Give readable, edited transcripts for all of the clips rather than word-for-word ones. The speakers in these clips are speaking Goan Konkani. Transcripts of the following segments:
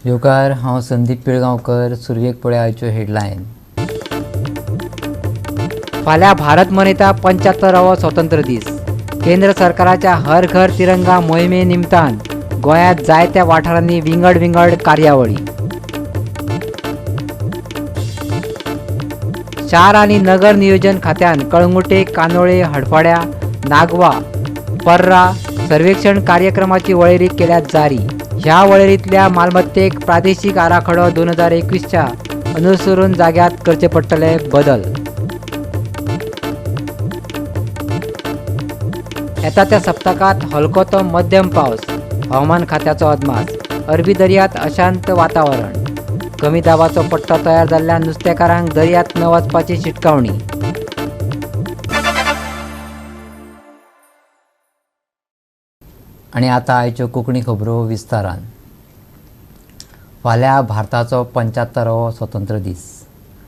येवकार, हांव संदीप पिळगांवकर. सुरवेक पळय आयच्यो हेडलायन. फाल्यां भारत मनयता 75वो स्वतंत्र दीस. केंद्र सरकाराच्या हर घर तिरंगा मोहिमे निमतान गोंयांत जायत्या वाठारांनी विंगड विंगड कार्यावळी. शार आनी नगर नियोजन खात्यान कळंगुटे, कांदोळे, हडफड्या, नागवा, पर्रा सर्वेक्षण कार्यक्रमाची वळेरी केल्या जारी. ह्या वळेरींतल्या मालमत्तेक प्रादेशीक आराखडो 2021च्या अनुसरून जाग्यात करचे पडटले बदल. येता त्या सप्तकात हलको तो मध्यम पावस, हवामान खात्याचो अदमास. अरबी दर्यांत अशांत वातावरण. कमी दाबाचो पट्टो तयार जाल्ल्यान नुस्तेकारांक दर्यांत न वचपाची शिटकावणी. आनी आतां आयच्यो कोंकणी खबरो विस्तारान. फाल्यां भारताचो 75वो स्वतंत्र दीस.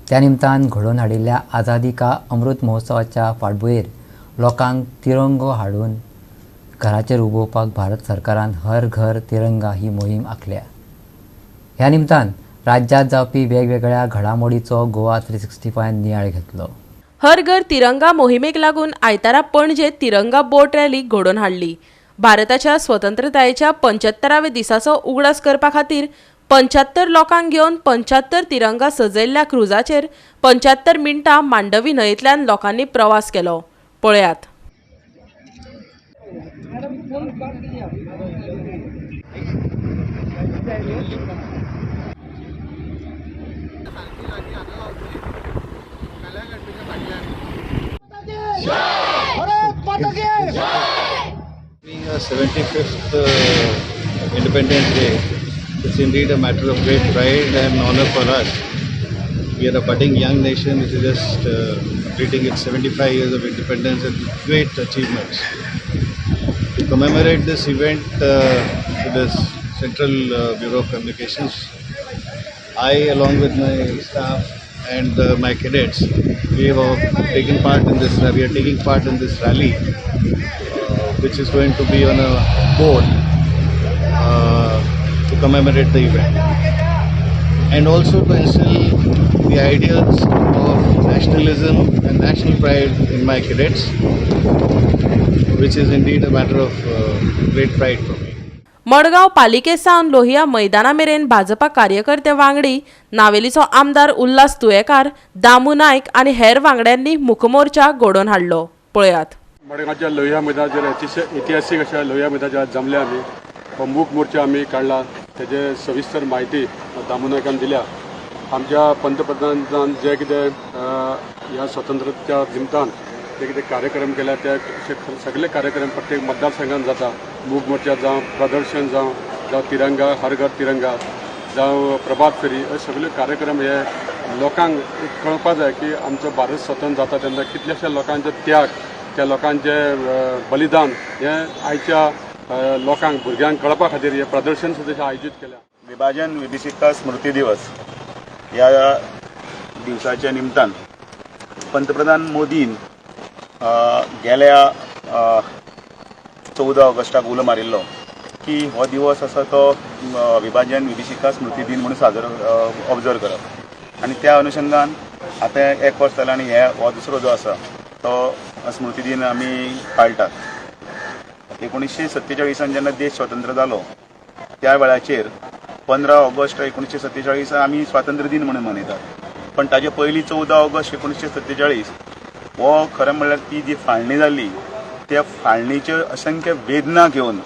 त्या निमतान घडोवन हाडिल्ल्या आझादी का अमृत महोत्सवाच्या फाटभुंयेर लोकांक तिरंगो हाडून घराचेर उबोवपाक भारत सरकारान हर घर तिरंगा ही मोहीम आंखल्या. ह्या निमतान राज्यांत जावपी वेगवेगळ्या घडामोडीचो गोवा 365 नियाळ घेतलो. हर घर तिरंगा मोहिमेक लागून आयतारा पणजे तिरंगा बोट रॅली घडोवन हाडली. भारताच्या स्वतंत्रतायेच्या 75व्या दिसाचो उगडास करपा खातीर 75 लोकांक घेवन 75 तिरंगा सजयल्ल्या क्रुजाचेर 75 मिनटां मांडवी न्हंयेंतल्यान लोकांनी प्रवास केलो. पळयात. Being a 75th Independence Day, it's indeed a matter of great pride and honor for us. We are a budding young nation which is just completing its 75 years of independence and great achievements. To commemorate this event, the Central Bureau of Communications, I along with my staff and my cadets, we have taken part in this. We are taking part in this rally, which is going to be on a boat to commemorate the event and also to instill the ideals of nationalism and national pride in my cadets, which is indeed a matter of great pride for me. Madgaon पालिके सावन लोहिया मैदाना मेरेन भाजपा कार्यकर्ते वांगडी नावेलीचो आमदार उल्हास तुयेकार, दामू नायक आनी हेर वांगड्यांनी मुखमोर्चा घडोवन हाडलो. पळयात. मडगांवच्या लोहिया मैदानाचेर इतिहासीक अशा लोहिया मैदानाचेर आज जमले आमी. हो मूक मोर्चा आमी काडला, तेजे सविस्तर म्हायती दामू नायकान दिल्या. आमच्या पंतप्रधानान जे कितें ह्या स्वतंत्रतेच्या निमतान जे कितें कार्यक्रम केल्या ते सगळे कार्यक्रम प्रत्येक मतदारसंघात जाता. मूक मोर्चा जावं, प्रदर्शन जावं, जावं तिरंगा हर घर तिरंगा जावं, प्रभात फेरी, हे सगळे कार्यक्रम हे लोकांक एक कळपा जाय की आमचो भारत स्वतंत्र जाता तेन्ना कितल्याश्या लोकांचो त्याग, त्या लोकांचे बलिदान हें आयच्या लोकांक भुरग्यांक कळपा खातीर हें प्रदर्शन सुद्दां आयोजीत केलां. विभाजन विभीषिका स्मृती दिवस ह्या दिवसाच्या निमतान पंतप्रधान मोदीन गेल्या 14 ऑगस्टाक उलो मारिल्लो की हो दिवस आसा तो विभाजन विभीषिका स्मृती दिन म्हणून साजरो ऑब्जर्व करप आनी त्या अनुशंगान आतां एक वर्स जालें आनी हे हो दुसरो जो आसा तो स्मृती दिन आमी पाळटात. 1947 जेन्ना देश स्वतंत्र जालो त्या वेळाचेर 15 ऑगस्ट 1947 आमी स्वातंत्र्य दिन म्हणून मनयतात, पण ताजे पयलीं 14 ऑगस्ट 1947 हो खरें म्हणल्यार ती जी फाळणी जाल्ली त्या फाळणीच्यो असंख्य वेदना घेवन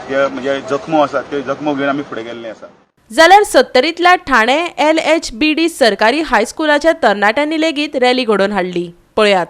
ते म्हणजे जखमो आसा त्यो जखमो घेवन आमी फुडें गेल्ले आसा. जाल्यार सत्तरींतल्या ठाणे LHBD सरकारी हायस्कुलाच्या तरणाट्यांनी लेगीत रॅली घडोवन हाडली. पळयात.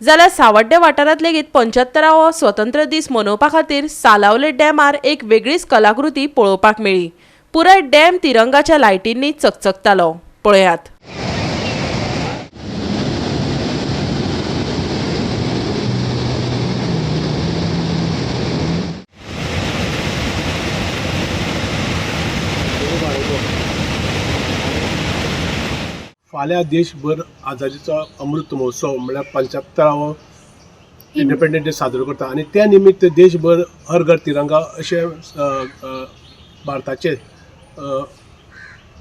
जाल्यार सावड्डे वाठारांत लेगीत 75वो स्वतंत्र दीस मनोवपा खातीर सालावले डॅमार एक वेगळीच कलाकृती पळोवपाक मेळ्ळी. पुराय डॅम तिरंगाच्या लायटींनी चकचकतालो. पळयात. फाल्यां देशभर आझादीचो अमृत महोत्सव म्हळ्यार 75वो इंडिपेंडन्स डे साजरो करता आनी त्या निमित्त देशभर हर घर तिरंगा अशें भारताचे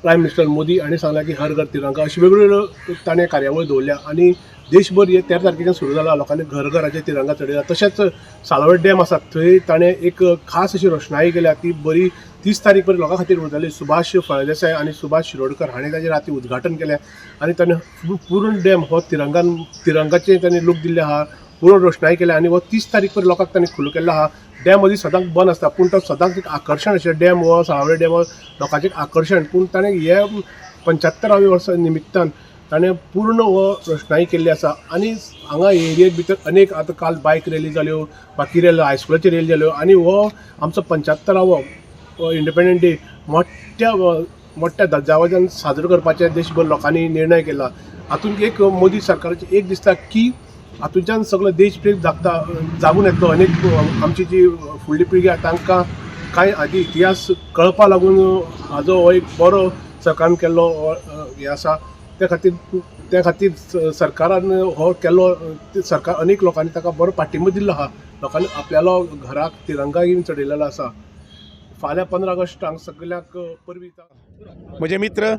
प्रायम मिनिस्टर मोदी हांणी सांगलां की हर घर तिरंगा अशी वेगवेगळ्यो ताणें कार्यावळ दवरल्या आनी देशभर हे 13 तारखेच्यान सुरू जाला. लोकांनी घर घराचे तिरंगा चडयला. तशेंच सालावट डॅम आसा थंय ताणें एक खास अशी रोशणाई केल्या ती बरी 30 तारीख पर्यंत लोकां खातीर उरतली. सुभाष फळदेसाय आनी सुभाष शिरोडकर हांणी ताजें राती उद्घाटन केलें आनी ताणें पूर्ण डॅम हो तिरंगाचें ताणें लूक दिल्लें आहा, पूर्ण रोशणाई केल्या आनी हो 30 तारीख पर्यंत लोकांक ताणें खुलो केल्लो आहा. डॅम मदीं सदांच बंद आसता पूण तो सदांच एक आकर्शण अशें डॅम हो साळावले डॅम हो लोकांचें एक आकर्शण. पूण ताणें हे 75व्या वर्सा निमित्तान ताणें पूर्ण हो रोशणाई केल्ली आसा आनी हांगा एरियेत भितर अनेक आतां काल बायक रॅली जाल्यो, बाकी रॅली, हायस्कुलाची रॅली जाल्यो आनी हो आमचो 75वो इंडिपेंडंट डे मोठ्या मोठ्या दजावाजान साजरो करपाचें देशभर लोकांनी निर्णय केला. हातूंत एक मोदी सरकाराचें एक दिसता की हातूंतल्यान सगळो देशप्रेम जागता जागून येतलो. अनेक आमची जी फुडली पिळगी आसा तांकां कांय आदी इतिहास कळपा लागून हाजो हो एक बरो सरकारान केल्लो हें आसा. त्या खातीर सरकारान हो केल्लो सरकार अनेक लोकांनी ताका बरो पाठिंबो दिल्लो आहा. लोकांनी आपल्यालो घराक तिरंगा घेवन चडयलेलो आसा. फाल्यां 15 ऑगस्ट हांगा सगळ्यांक परबीं दिता. म्हजे मित्र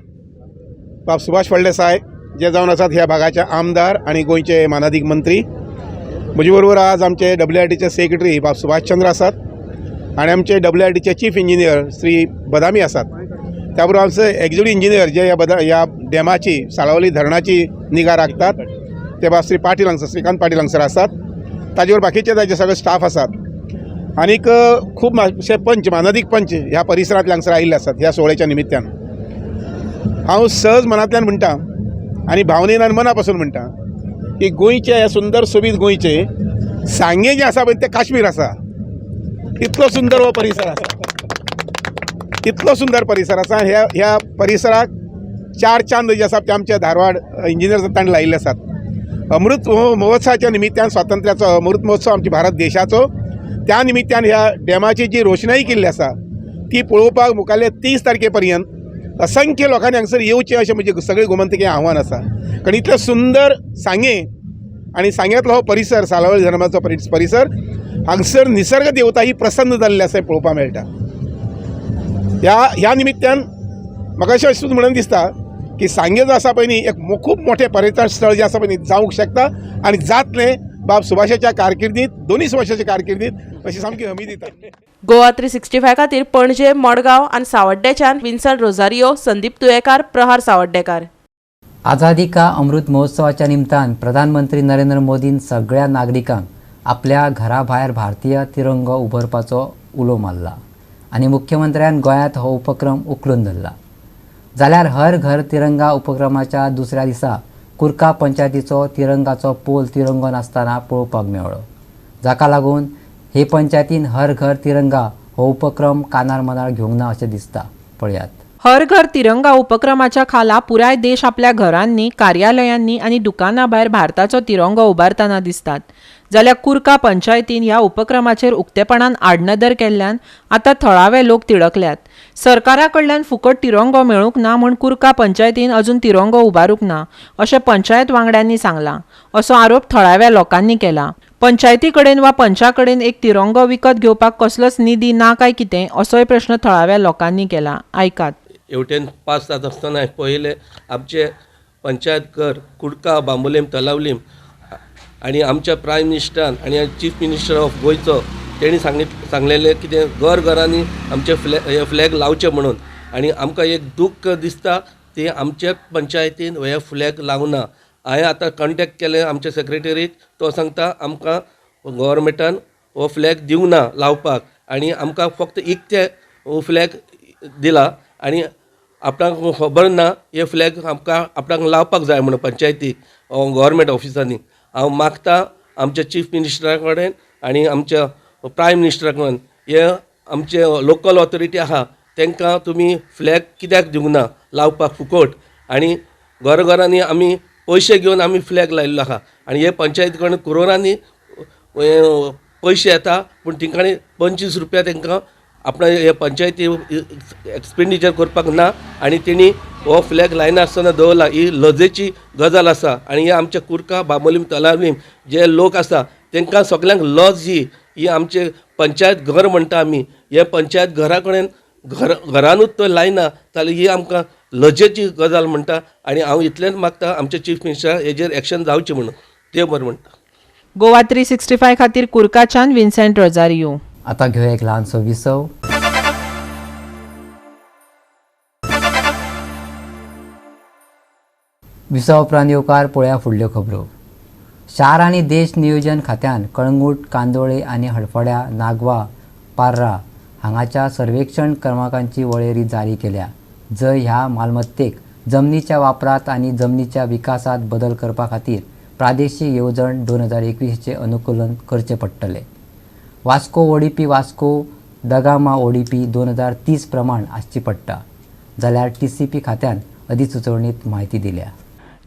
बाब सुभाष फळदेसाय जे जावन आसात ह्या भागाचे आमदार आनी गोंयचे मानादीक मंत्री. म्हजे बरोबर आज आमचे WRDचे सेक्रेटरी बाब सुभाष चंद्र आसात आनी आमचे WRDचे चीफ इंजिनियर श्री बदामी आसात. त्या बरोबर आमचे एक्झिक्युटीव इंजिनियर जे ह्या डॅमाची साळावली धरणाची निगा राखतात ते बाब श्री पाटील हांगसर, श्रीकांत पाटील हांगसर आसात. ताजे बरोबर बाकीचे ताजे सगळे स्टाफ आसात आनीक खूब मातशे पंच, मानादीक पंच ह्या परिसरांतले हांगसर आयिल्ले आसात ह्या सुवाळ्याच्या निमित्तान. हांव सहज मनांतल्यान म्हणटा आनी भावनेन आनी मना पासून म्हणटा की गोंयचे हे सुंदर सोबीत गोंयचे सांगें जें आसा पळय तें काश्मीर आसा. इतलो सुंदर हो परिसर आसा, इतलो सुंदर परिसर आसा. ह्या ह्या परिसराक 4 चांद जे आसा ते आमचे धारवाड इंजिनियर तांणी लायिल्ले आसात. अमृत महोत्सवाच्या निमित्तान, स्वातंत्र्याचो अमृत महोत्सव आमच्या भारत देशाचो, त्या निमित्तान ह्या डॅमाची जी रोशणाई केल्ली आसा ती पळोवपाक मुखाल्ले 30 तारखे पर्यंत असंख्य लोकांनी हांगसर येवचें अशें म्हजें सगळे गोमंतकीय आव्हान आसा. कारण इतलें सुंदर सांगें आनी सांग्यांतलो हो परिसर, सालावली धरणाचो परिसर, हांगसर निसर्ग देवता ही प्रसन्न जाल्ली आसा पळोवपाक मेळटा. ह्या निमित्तान म्हाका अशें अशें म्हणून दिसता की सांगें जो आसा पळय न्ही एक खूब मोठें पर्यटन स्थळ जें आसा पळय न्ही जावंक शकता आनी जातलें बाब सुभाषाच्या कारकिर्दीत, दोनूय सुभाषाच्या कारकिर्दीत अशी सामकी हमी दिता. गोवा 365 खातीर पणजे, मडगांव आनी सावड्डेच्यान विन्सन रोजारियो, संदीप तुयेकार, प्रहार सावड्डेकार. आझादी का अमृत महोत्सवाच्या निमतान प्रधानमंत्री नरेंद्र मोदीन सगळ्या नागरिकांक आपल्या घरा भायर भारतीय तिरंगो उबारपाचो उलो मारला आनी मुख्यमंत्र्यान गोंयांत हो उपक्रम उखलून धरला. जाल्यार हर घर तिरंगा उपक्रमाच्या दुसऱ्या दिसा कुर्का पंचायतीचो तिरंगाचो पोल तिरंगो नासतना पळोवपाक मेळ्ळो, जाका लागून हे पंचायतीन हर घर तिरंगा हो उपक्रम कानार मनार घेवंक ना अशें दिसता. पळयात. हर घर तिरंगा उपक्रमाच्या खाला पुराय देश आपल्या घरांनी, कार्यालयांनी आनी दुकानां भायर भारताचो तिरंगो उबारतना दिसतात. जाल्यार कुर्का पंचायतीन ह्या उपक्रमाचेर उक्तेपणान आडनदर केल्ल्यान आतां थळावे लोक तिडकल्यात. सरकारा कडल्यान फुकट तिरंगो मेळूंक ना म्हूण कुर्का पंचायतीन अजून तिरंगो उबारूंक ना अशें पंचायत वांगड्यांनी सांगलां, असो आरोप थळाव्या लोकांनी केला. पंचायती कडेन वा पंचा कडेन एक तिरंगो विकत घेवपाक कसलोच निधी ना काय कितें असोय प्रश्न थळाव्या लोकांनी केला. आयकात. हेवटेन पास जाता आसतना पळयलें आमचे पंचायत घर कुडका, बांबोलीम, तलावलीम आनी आमच्या प्रायम मिनिस्टरान आनी चीफ मिनिस्टर ऑफ गोंयचो तेणी सांगलेलें कितें घर घरांनी आमचे हे फ्लॅग लावचे म्हणून. आनी आमकां एक दूख दिसता ती आमच्या पंचायतीन हे फ्लॅग लावना. हांवें आतां कॉन्टेक्ट केलें आमच्या सेक्रेटरीक, तो सांगता आमकां गव्हर्मेंटान हो फ्लॅग दिवंक ना लावपाक आनी आमकां फक्त इकते हो फ्लॅग दिला आनी आपणाक खबर ना हे फ्लॅग आमकां आपणाक लावपाक जाय म्हणून पंचायतीक गव्हर्मेंट ऑफिसांनी. हांव मागता आमच्या चीफ मिनिस्टरा कडेन आनी आमच्या प्रायम मिनिस्टरा कडेन, हे आमचे लोकल ऑथॉरिटी आहा तांकां तुमी फ्लॅग कित्याक दिवंक ना लावपाक फुकट. आनी घरघरांनी आमी पयशे घेवन आमी फ्लॅग लायिल्लो आहा आनी हे पंचायती कडेन करोरांनी पयशे येता पूण तिंकांनी 25 रुपया तांकां आपणा हे पंचायती एक्सपेंडिचर करपाक ना आनी तेणी हो फ्लॅग लायनासतना दवरला ही लजेची गजाल आसा. आनी हे आमच्या कुर्का बांबोलीम तलावलीम जे लोक आसा तांकां सगल्यांक लज ही आमचे पंचायत घर म्हणटा आमी, हे पंचायत घरा कडेन घरानूच तो लायना जाल्यार ही आमकां लजेची गजाल म्हणटा. आनी हांव इतलेंच मागता आमचे चीफ मिनिस्टर हेजेर एक्शन जावचें म्हणून, ते बरें म्हणटा. गोवा 365 खातीर कुर्काच्यान विन्सेंट रोजारियो. आतां घेवया एक ल्हानसो विसव. विसवा उपरांत येवकार पळोवया फुडल्यो खबरो. शार आनी देश नियोजन खात्यान कळंगूट, कांदोळे आनी हडफड्या, नागवा, पार्रा हांगाच्या सर्वेक्षण क्रमांकांची वळेरी जारी केल्या, जंय ह्या मालमत्तेक जमनीच्या वापरांत आनी जमनीच्या विकासांत बदल करपा खातीर प्रादेशीक येवजण 2021चें अनुकूलन करचें पडटलें. Vasco ODP Vasco da Gama ODP 2030 प्रमाण आसची पडटा, जाल्यार टीसीपी खात्यान अधिसुचोवणेंत म्हायती दिल्या.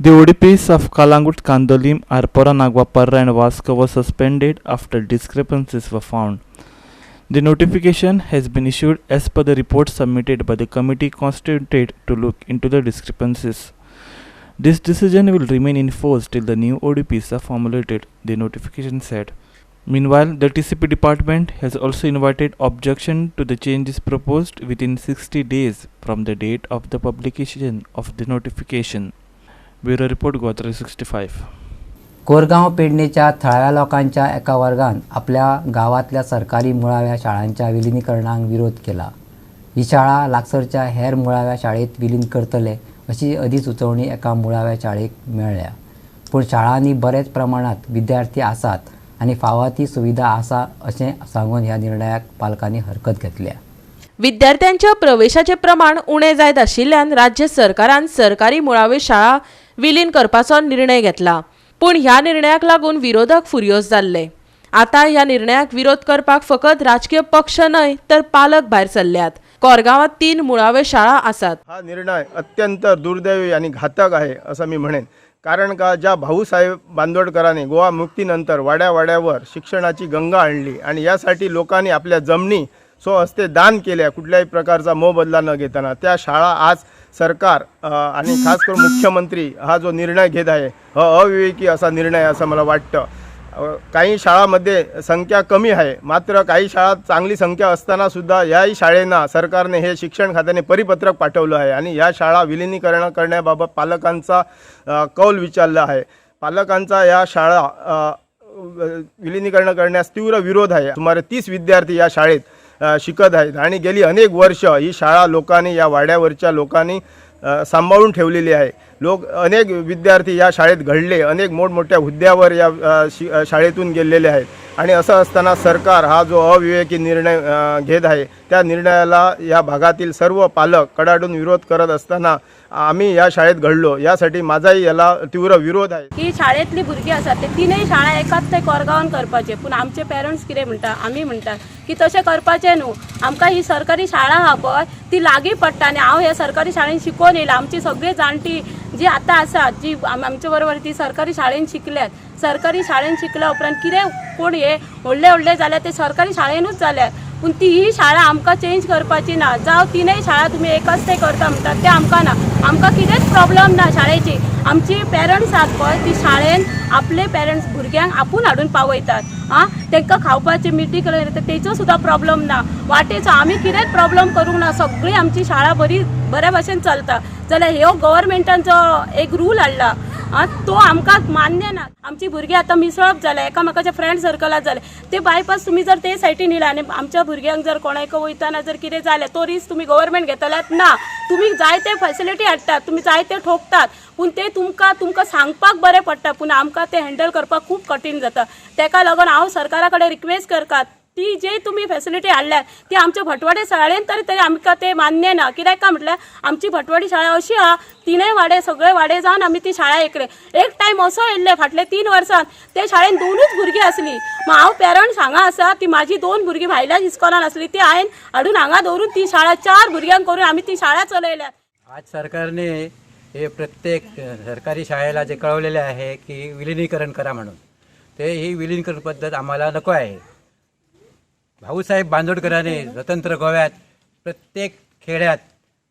The ODPs of Calangute, Candolim, Arpora, Nagwa, Parra and Vasco were suspended after discrepancies were found. The notification has been issued as per the report submitted by the committee constituted to look into the discrepancies. This decision will remain in force till the new ODPs are formulated, the notification said. Meanwhile, the TCP department has also invited objection to the changes proposed within 60 days from the date of the publication of the notification. Bureau Report, Goa 365. Korgaon पेडणेच्या थळाव्या लोकांच्या एका वर्गान आपल्या गांवांतल्या सरकारी मुळाव्या शाळांच्या विलिनीकरणाक विरोध केला. ही शाळा लागसरच्या हेर मुळाव्या शाळेंत विलीन करतले अशी अधिसुचोवणी एका मुळाव्या शाळेक मेळ्ळ्या. पूण शाळांनी बरेच प्रमाणांत विद्यार्थी आसात आनी फावो ती सुविधा आसा अशें सांगून ह्या निर्णयाक पालकांनी हरकत घेतल्या. विद्यार्थ्यांच्या प्रवेशाचे प्रमाण उणें जायत आशिल्ल्यान राज्य सरकारान सरकारी मुळाव्यो शाळा विलीन करपाचो निर्णय घेतला. पूण ह्या निर्णयाक लागून विरोधक फुर्योज जाल्ले. आतां ह्या निर्णयाक विरोध करपाक फकत राजकीय पक्ष न्हय तर पालक भायर सरल्यात. कोरगांवांत 3 मुळाव्यो शाळा आसात. हा निर्णय अत्यंत दुर्दैवी आणि घातक आहे असं मी म्हणेन. कारण का ज्या भाऊसाहेब बांदोडकरांनी गोवा मुक्तीनंतर वाड्यावाड्यावर शिक्षणाची गंगा आणली आणि यासाठी लोकांनी आपल्या जमिनी स्वहस्ते दान केल्या, कुठल्याही प्रकारचा मोबदला न घेताना, त्या शाळा आज सरकार आणि खास करून मुख्यमंत्री हा जो निर्णय घेत आहे हा अविवेकी असा निर्णय असं मला वाटतं. काही शाळांमध्ये संख्या कमी आहे, मात्र काही शाळात चांगली संख्या असतानासुद्धा याही शाळेंना सरकारने हे शिक्षण खात्याने परिपत्रक पाठवलं आहे आणि या शाळा विलिनीकरण करण्याबाबत पालकांचा कौल विचारला आहे. पालकांचा या शाळा विलिनीकरण करण्यास तीव्र विरोध आहे. सुमारे 30 विद्यार्थी या शाळेत शिकत आहेत आणि गेली अनेक वर्ष ही शाळा लोकांनी, या वाड्यावरच्या लोकांनी सांभाळून ठेवलेली आहे. लोक अनेक विद्यार्थी या शाळेत घडले, अनेक मोठमोठ्या हुद्द्यावर या शाळेतून गेलेले आहेत आणि असं असताना सरकार हा जो अविवेकी निर्णय घेत आहे त्या निर्णयाला या भागातील सर्व पालक कडाडून विरोध करत असताना आम्ही या शाळेत घडलो, यासाठी माझाही याला तीव्र विरोध आहे. की शाळेतली भुरगीं आसात ते तिनूय शाळा एकाच थंय कोरगांवान करपाचे, पूण आमचे पेरंट्स कितें म्हणटा, आमी म्हणटा की तशें करपाचें न्हू. आमकां ही सरकारी शाळा आहा पळय ती लागीं पडटा आनी हांव ह्या सरकारी शाळेन शिकोवन येयलां. आमची सगळीं जाणटी जी आतां आसात जी आमचे बरोबर ती सरकारी शाळेन शिकल्यात. सरकारी शाळेन शिकल्या उपरांत कितें कोण हे व्हडले व्हडले जाल्यार ते सरकारी शाळेनूच जाल्यात, पूण ती ही शाळा आमकां चेंज करपाची ना. जावं तिनूय शाळा तुमी एकाच ते करता म्हणटात ते आमकां ना. आमकां कितेंच प्रॉब्लम ना शाळेची. आमची पेरंट्स आहात पळय ती शाळेन आपले पेरंट्स भुरग्यांक आपूण हाडून पावयतात. आं, तांकां खावपाचे मिटींग तेचो सुद्दां प्रॉब्लम ना, वाटेचो आमी कितेंच प्रॉब्लम करूंक ना. सगळी आमची शाळा बरी बऱ्या भशेन चलता. जाल्यार ह्यो गव्हर्मेंटांचो एक रूल हाडला तो आमकां मान्य ना. आमची भुरगीं आतां मिसळप जाल्या, एकामेकाच्या फ्रेंड सर्कलात जाले, ते बायपास तुमी जर ते सायटीन येयला आनी आमच्या भुरग्यांक जर कोणाक वयताना जर कितें जालें तो रिस्क तुमी गव्हर्मेंट घेतल्यात ना. तुमी जायते फॅसिलिटी हाडटात, तुमी जायते ठोकतात, पूण ते तुमकां तुमकां सांगपाक बरें पडटा, पूण आमकां ते हँडल करपाक खूब कठीण जाता. तेका लागून हांव सरकारा कडेन रिक्वेस्ट करता ती जे तुमी फॅसिलिटी हाडल्यात ती आमच्या भटवाडे शाळेन तरी तरी आमकां ते मान्य ना. कित्याक काय म्हटल्यार आमची भटवाडी शाळा अशी आहा, तिनूय वाडे सगळे वाडे जावन आमी ती शाळा एकले. एक टायम असो येयल्ले फाटले 3 वर्सां ते शाळेन 2च भुरगीं आसली. मग हांव पेरंट्स हांगा आसा, ती म्हाजी 2 भुरगीं भायल्या इस्कॉलान आसली, ती हांवें हाडून हांगा दवरून ती शाळा 4 भुरग्यांक करून आमी ती शाळा चलयल्या. आज सरकारने हे प्रत्येक सरकारी शाळेला जे कळवलेले आहे की विलिनीकरण करा म्हणून, ते ही विलिनीकरण पद्धत आम्हाला नको आहे. भाऊसाहेब बांदोडकरांनी स्वतंत्र गोव्यात प्रत्येक खेड्यात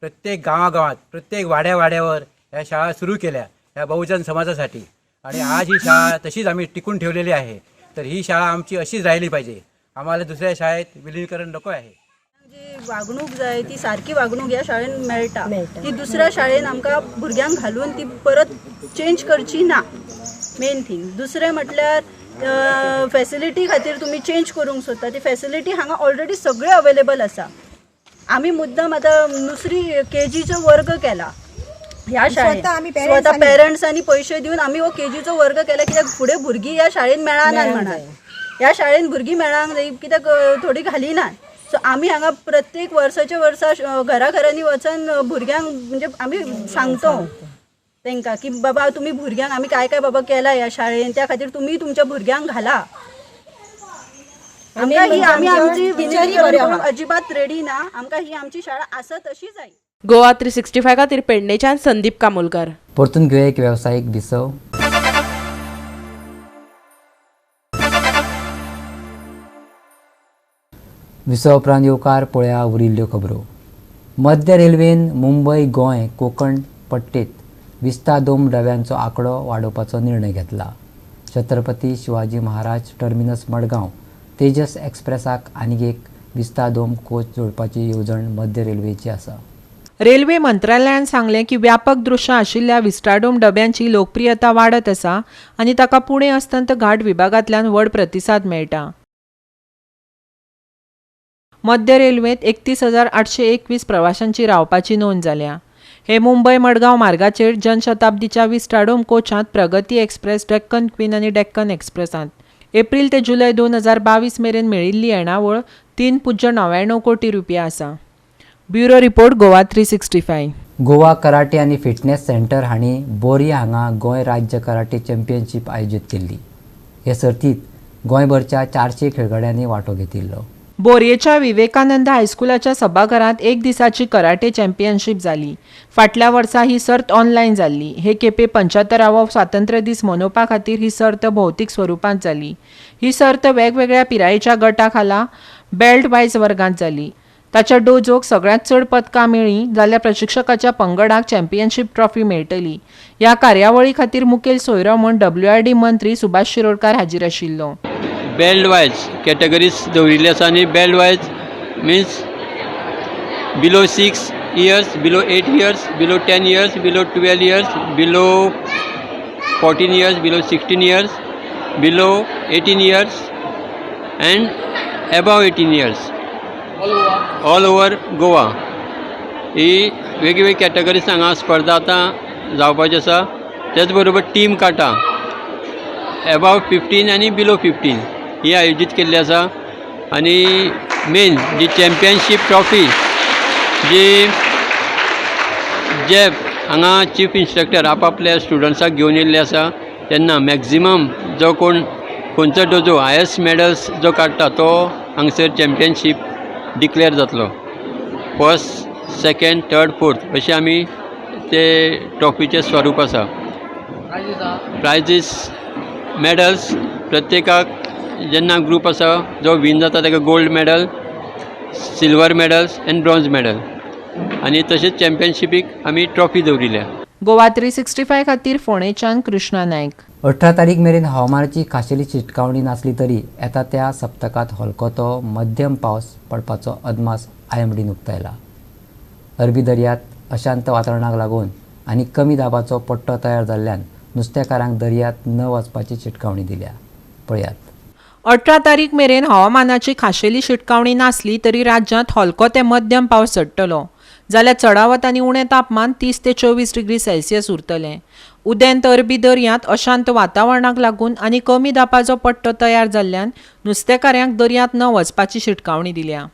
प्रत्येक गांवागांवात, प्रत्येक वाड्या वाड्यावर ह्या शाळा सुरू केल्या ह्या बहुजन समाजासाठी आणि आज ही शाळा तशीच आम्ही टिकून ठेवलेली आहे. तर ही शाळा आमची अशीच राहिली पाहिजे. आम्हाला दुसऱ्या शाळेत विलिनीकरण नको आहे. जी वागणूक जाय ती सारकी वागणूक ह्या शाळेन मेळटा, ती दुसऱ्या शाळेन आमकां भुरग्यांक घालून ती परत चेंज करची ना, मेन थिंग. दुसरें म्हटल्यार फॅसिलिटी खातीर तुमी चेंज करूंक सोदता, ती फॅसिलिटी हांगा ऑलरेडी सगळें अवेलेबल आसा. आमी मुद्दम आतां दुसरी केजीचो वर्ग केला ह्या शाळेत, स्वता पेरंट्सांनी पयशे दिवन आमी हो केजीचो वर्ग केला, कित्याक फुडें भुरगीं ह्या शाळेन मेळना म्हणून, ह्या शाळेन भुरगीं मेळांक जाय कित्याक थोडीं घालिनात. सो आमी हांगा प्रत्येक वर्साच्या वर्सा घरा घरांनी वचून भुरग्यांक म्हणजे आमी सांगतो तांकां की बाबा तुमी भुरग्यांक आमी काय काय बाबा केला ह्या शाळेन, त्या खातीर तुमी तुमच्या भुरग्यांक घाला. आमकां ही आमी आमची विचार अजिबात रेडी ना, आमकां ही आमची शाळा आसा तशी जाय. गोवा 365 खातीर पेडणेच्यान संदीप कामोलकर. परतून घेवया एक वेवसायीक विसव. विसव उपरांत येवकार पळया उरिल्ल्यो खबरो. मध्य रेल्वेन मुंबय गोंय कोकण पट्टेत विस्तादोम डब्यांचो आंकडो वाडोवपाचो निर्णय घेतला. छत्रपती शिवाजी महाराज टर्मिनस मडगांव तेजस एक्सप्रेसाक आनीक एक विस्तादोम कोच जोडपाची येवजण मध्य रेल्वेची आसा. रेल्वे मंत्रालयान सांगलें की व्यापक दृश्यां आशिल्ल्या विस्टाडोम डब्यांची लोकप्रियता वाडत आसा आनी ताका पुणे अस्तंत घाट विभागांतल्यान व्हड प्रतिसाद मेळटा. मध्य रेल्वेंत 31,821 प्रवाशांची रावपाची नोंद जाल्या. हे मुंबय मडगांव मार्गाचेर जनशताब्दीच्या विस्टाडोम कोचांत प्रगती एक्सप्रेस, डेक्कन क्वीन आनी डेक्कन एक्सप्रेसांत एप्रील ते जुलय 2022 मेरेन मेळिल्ली येणावळ 3.99 कोटी रुपया आसा. Bureau report, Goa 365. Goa karate आनी फिटनेस सेंटर हांणी बोरी हांगा गोंय राज्य कराटे चॅम्पियनशीप आयोजीत केल्ली. हे सर्तीत गोंयभरच्या 400 खेळगड्यांनी वांटो घेतिल्लो. बोरयेच्या विवेकानंद हायस्कुलाच्या सभाघरांत एक दिसाची कराटे चॅम्पियनशीप जाली. फाटल्या वर्सा ही सर्त ऑनलायन जाल्ली. हे खेपे 75वो स्वातंत्र्य दीस मनोवपा खातीर ही सर्त भौतीक स्वरुपांत जाली. ही सर्त वेगवेगळ्या पिरायेच्या गटा खाला बेल्ट वायज वर्गांत जाली. ताच्या डोजोक सगळ्यांत चड पदकां मेळ्ळीं जाल्यार प्रशिक्षकाच्या पंगडाक चॅम्पियनशीप ट्रॉफी मेळटली. ह्या कार्यावळी खातीर मुखेल सोयरो म्हूण WRD मंत्री सुभाष शिरोडकार हाजीर आशिल्लो. बेल्ट वायज कॅटेगरीज दवरिल्ली आसा आनी belt wise means below 6 years, below 8 years, below 10 years, below 12 years, below 14 years, below 16 years, below 18 years and above 18 years, all over Goa. ही वेगवेगळी कॅटेगरीज हांगा स्पर्धा आतां जावपाची आसा. त्याच बरोबर टीम काटा एबाव 15 आनी बिलो 15 ही आयोजीत केल्ली आसा. आनी मेन जी चॅम्पियनशीप ट्रॉफी जी जे हांगा चीफ इन्स्ट्रक्टर आपापल्या स्टुडंट्साक घेवन येयल्ले आसा तेन्ना मॅक्झिमम जो कोण खंयचो डोजो हायस्ट मॅडल्स जो काडटा तो हांगसर चॅम्पियनशीप डिक्लेअर जातलो. फर्स्ट, सेकेंड, थर्ड, फोर्थ अशें आमी ते ट्रॉफीचें स्वरूप आसा. प्रायजीस मॅडल्स प्रत्येकाक जेन्ना ग्रूप आसा जो विन जाता ताका gold medal, silver medals and bronze medal आनी तशेंच चॅम्पियनशिपीक आमी ट्रॉफी दवरिल्या. गोवा 365 खातीर फोंडेच्यान कृष्णा नायक. 18 तारीख मेरेन हवामानाची खाशेली शिटकावणी नासली तरी येता त्या सप्तकांत हलको तो मध्यम पावस पडपाचो अदमास IMDन उक्तायला. अरबी दर्यांत अशांत वातावरणाक लागून आनी कमी दाबाचो पट्टो तयार जाल्ल्यान नुस्तेकारांक दर्यांत न वचपाची शिटकावणी दिल्या. पळयात. 18 तारीख मेरेन हवामानाची खाशेली शिटकावणी नासली तरी राज्यांत हलको ते मध्यम पावस चडटलो जाल्यार चडावत आनी उणें तापमान 30 ते 24 डिग्री सेल्सियस उरतलें. उदेंत अरबी दर्यांत अशांत वातावरणाक लागून आनी कमी दाबाचो पट्टो तयार जाल्ल्यान नुस्तेकाऱ्यांक दर्यांत न वचपाची शिटकावणी दिल्या.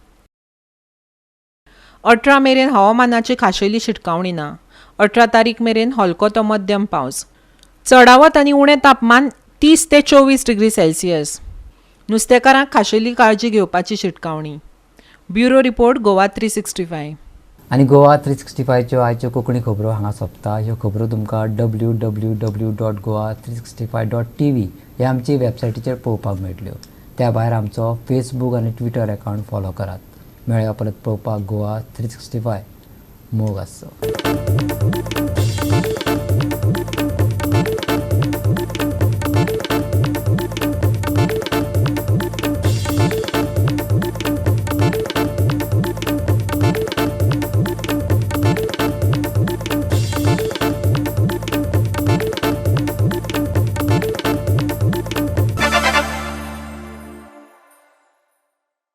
18 मेरेन हवामानाची खाशेली शिटकावणी ना. 18 तारीख मेरेन हलको तो मध्यम पावस, चडावत आनी उणें तापमान 30 ते 24 डिग्री सेल्सियस. नुस्तेकारांक खाशेली काळजी घेवपाची शिटकावणी. Bureau report, Goa 365. आनी गोवा 365च्यो आयच्यो कोंकणी खबरो हांगा सोंपता. ह्यो खबरो तुमकां www.goa365.tv ह्या आमची वेबसायटीचेर पळोवपाक मेळटल्यो. त्या भायर आमचो फेसबूक आनी ट्विटर अकावंट फॉलो करात. मेळया परत पळोवपाक गोवा 365. मोग आसचो.